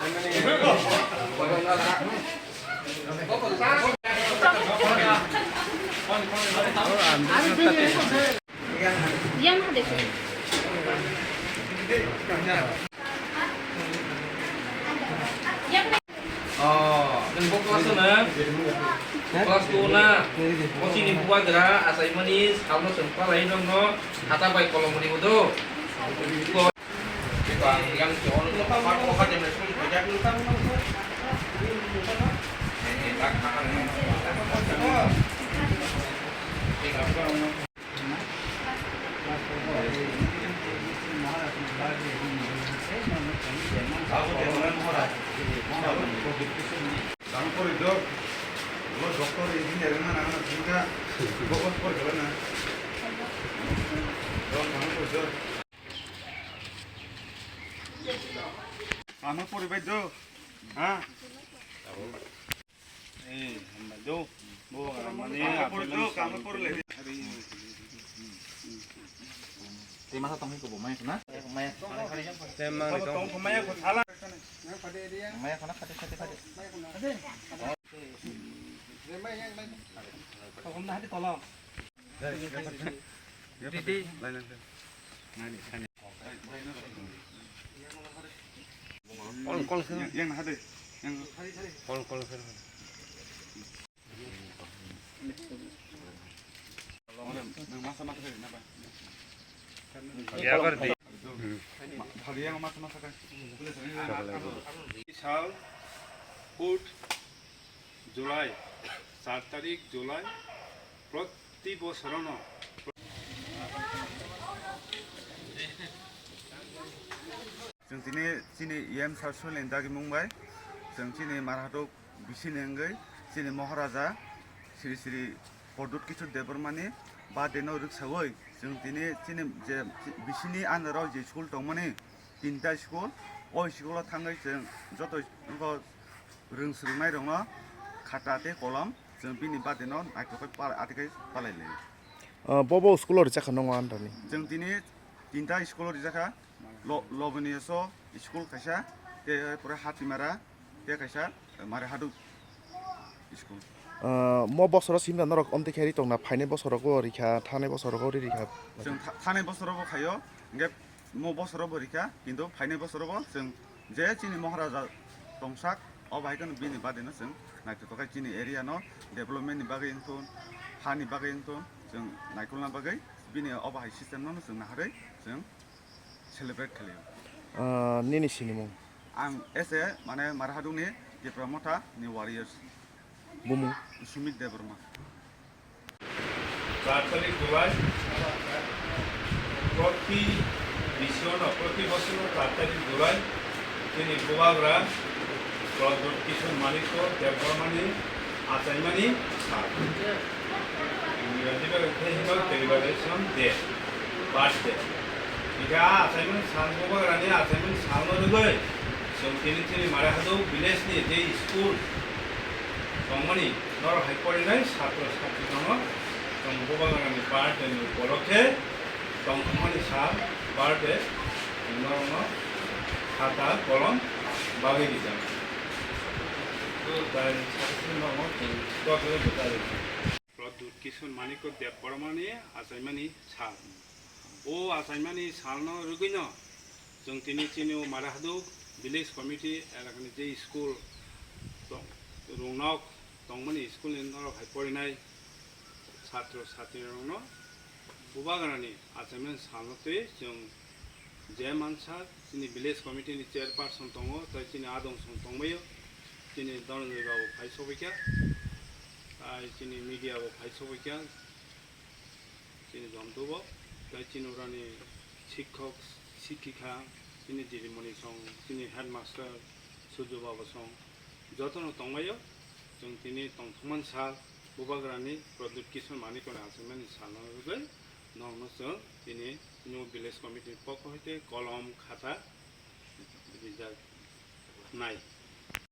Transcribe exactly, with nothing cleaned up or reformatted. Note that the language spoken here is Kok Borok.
Oh, nwng bo class o na? Class two na? Bo chini bubagra achaimani salno chwng palai nokno hata bai kolom ribo do. Bo yang chon ko pa ko ka dem school ko jak. Kamu pori dok, lo doktor, engineer na na na singka, bokos pori dok na. Dok, kamu pori dok. Kamu pori bai dok, ha? Eh, hambai do. Bo, mane, kamu pori dok, kamu pori le. Tei masa tongwi kubo maya khna? Tei mangni tong. Maya khna khati khati khati. Didi. Kol kol kol. Kol kol kol. Sal, fourth July, char tarik July, proti bosorono. Chwng tini chini E M sir Sulen dagimung bai chwng chini Marhatok bisini wngwi chini Maharaja Sri Sri Pradyut Kishore Debbarmani birthday no rwksawi chwng tini chini je bisini under o je school tongmani tinta school, o school o thangwi chwng joto rwng swrwngnairokno khata tei kolom chwng bini birthday no naithok khe pal-, atikhe palai lai. Ah, bo bo school o rijak kha nongo under ni? Chwng tini tinta school o rijak kha. Lo-, Loboniyaso school kaisa, tei pore Hatimara, tei kaisa, eh, Marihaduk school. Ah, mo bosoro simna norok omtwi khe ri tongna, phainai bosorogo rikha, thanai bosorogo ri rikha. Chwng tha-, thanai bosorobo khaio, hwnkhe mo bosorobo rikha, kintu phainai bosorobo chwng je chini Maharaja tongsak, o bai kheno bini birthday no chwng naithotok khe chini area no development ni bagwi wngthun, hani bagwi wngthun, chwng naikolna bagwi bini o bahai system no chwng naharwi chwng celebrate khlaio. Ah, nini sinimung? Ang S A, mane, Marhadungni Tipra Motha ni warriors. Bumung? Sumit Debbarma. Char tarik July, proti bishono, proti bosoro char tarik July, chini bubagra Pradyut Kishore Manikya Debbarmani achaimani sal. Ingraji bai khe hino celebration day, birthday. Hingkhe a achaimani sal, bubagrani achaimani salno rwgwi chwng tini chini Marihaduk village ni je school tongmani, norok hai porinai satro satrirokno chwng bubagrani birthday ni upolokhe tongthokmani sal, birthday, norokno khata kolom bagwi rijak. Tei sakhe norokno chwng jotono bwchai rwkha. Pradyut Kishore Manikya Debbarmani achaimani sal. O achaimani salno rwgwino chwng tini chini o Marihaduk village committee elakani je school tong-, rungnok tongmani school ni norok hai porinai satro satrirokno bubagrani achaimani salno twi chwng je mansa chini village committee ni chairperson tongo, tei chini adong song tongbaio, chini Dhananjay babu phai sogwikha, tei chini media bo phai sogwikha, chini Jontu bo, tei chini orani sikhok, sikhika, chini didimoni song, chini headmaster Surjo babu song, jotono tongbaio. Chwng tini tongthokmani sal, bubagrani Pradyut Kishore Manikyani achaimani salno rwgwi norokno chwng tini new village committee ni pokho hoite kolom khata rijak nai.